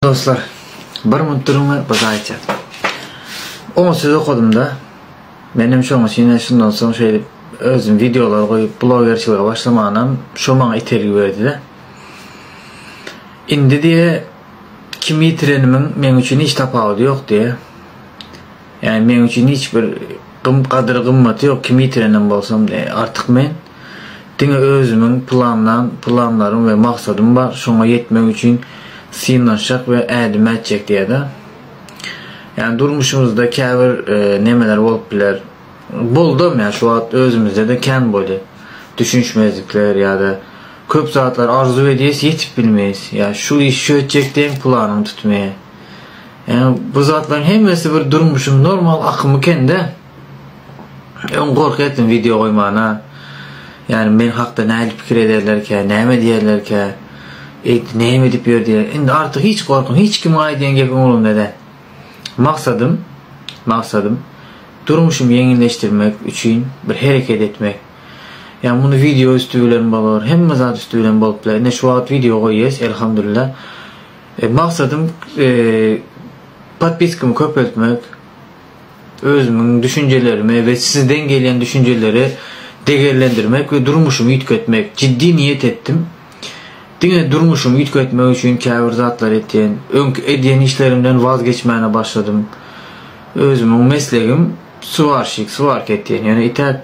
Dostlar, bir minut duruň we bir zat aýtjak. Oňa söz okadym-da. Men hem şoň üçin ine şundan soň şeýdip özüm wideolar goýup blogerçilige başlamanam şo maňa itergi berdi-de. Indi diýe kimi ýitirenimiň meň üçin hiç tapawudy ýok diýe. Ýagny meň üçin hiç bir gym gadyry gymmaty ýok kimi ýitirenem bolsam diýe. Artyk men diňe özümiň planlan planlarym we maksadym bar şoňa ýetmek üçin synanyşjak we ädim ätjek diýe-de. Ýagny durmuşymyzda käbir nemeler bolup biler. Boldam ýa şu wagt özümizde-de kän bolýar. Düşünişmezlikler ýa-da köp zatlar arzuw edýäs ýetip bilmeýäs. Ýa şu iş şu etjek diýen planyň tutmaýar. Ýagny bu zatlaryň hemmesi bir durmuşyň normal akymy ekende. Öň gorkýartym wideo goýmana. Ýagny men hakda nähili pikir ederlerkä, näme diýerlerkä, eýt näme edip ýör diýer. Indi artyk hiç gorkym, hiç kimiň aýdýan gepi umurymda däl. Maksadym, maksadym durmuşymy ýeňilleşdirmek üçin bir hereket etmek. Ýagny muny wideo üsti bilen bolar, hemme zat üsti bilen bolup biler. Ine şu wagt wideo goýýas, elhamdülillah. Maksadym podpiskamy köpeltmek, özümiň düşünjelerimi we sizden gelýän düşünjeleri degerlendirmek we durmuşymy üýtgetmek. Ciddi niýet etdim. Diňe durmuşymy üýtgetmek üçin käbir zatlary etýän. Öňki edýän işlerimden waz geçmäne başladym. Özümiň meslegim swarşik, swarka etýän. Ýöne itäk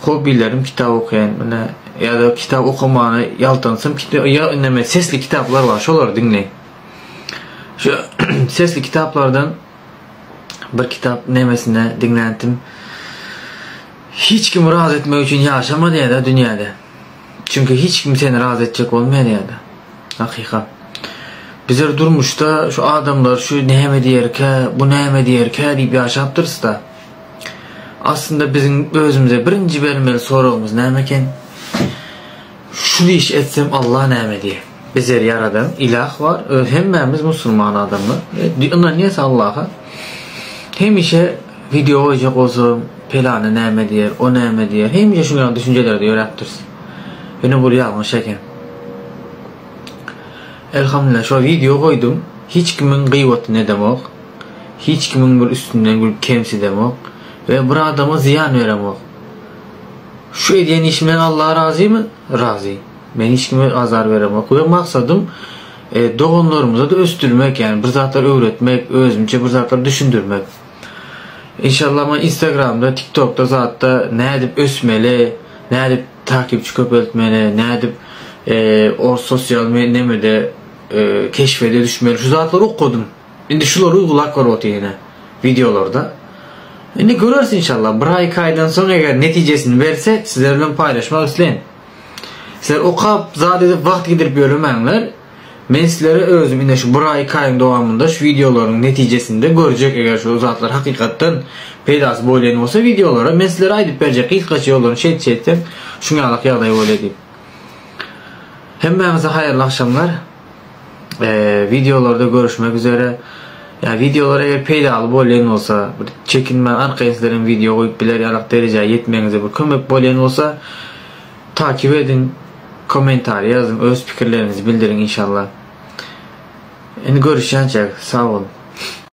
Hobbilerim kitap okaýan mine ýa-da kitap okamana ýaltansam ýa neme sesli kitaplar bar şolary diňleýin. Şu sesli kitaplardan bir kitap nemesine diňläntim. Hiç kimi razy etmek üçin ýaşama diýýär-de dünýäde. Çünki hiç kim seni razy etjek bolmaýar diýýär-de. Hakykat. Bizler durmuşda şu adamlar şu näme diýerkä, bu näme diýerkä diýip ýaşapdyrys-da. Aslynda biziň özümize birinji bermeli soragymyz näme eken? Şul iş etsem Allah näme diýer? Bizleri ýaradan ilah bar. Öz hemmämiz musulman adamlar. Ynanýas Allaha. Hemişe wideo goýjak bolsam pelany näme diýer, o näme diýer. Hemişe şuň ýaly düşünjelerde ýöräpdiris. Ýöne bul ýalňyş eken. Elhamdülillah şo wideo goýdum. Hiç kimiň gyýbatyny edemok. Hiç kimiň bir üstünden gülüp kemsidemok we bir adama zyýan beremok. Şu edýän işimden Allah razymy? Razy. Men hiç kime azar beremok we maksadym doganlarymyza-da ösdürmek, ýagny bir zatlar öwretmek, özümçe bir zatlar düşündirmek. Inşallah men Instagramda, TikTokda zatda nädip ösmeli, nädip takipçi köpeltmeli, nädip o sosial nemede keşfede düşmeli şu zatlary okadym. Indi şulary uýgulap görüp otyryn ine wideolarda. Indi göreris inşallah. Bir aý iki aýdan soň eger netijesini berse sizler bilen paýlaşmak isleýin. Sizler okap zat edip wagt gidirip ýöremäňler. Men sizlere özüm ine şu bir aý iki aýyň dowamynda şu wideolaryň netijesinde görjek eger şu zatlar hakykatdan peýdasy bolýan bolsa wideolara men sizlere aýdyp berjek gysgaça ýollaryny şeýt şeýtseň şuň ýalak ýagdaý bolýar diýip. Hemmäňize haýyrly agşamlar. Wideolarda görüşmek üzere. Ýa wideolar eger peýdaly bolýan bolsa, bir çekinmän arkaýyn sizler hem wideo goýup biler ýalak derejä ýetmegiňize bir kömek bolýan bolsa, takip ediň, kommentariý ýazyň, öz pikirleriňizi bildiriň inşallah. Indi görüşýänçäk, sag boluň.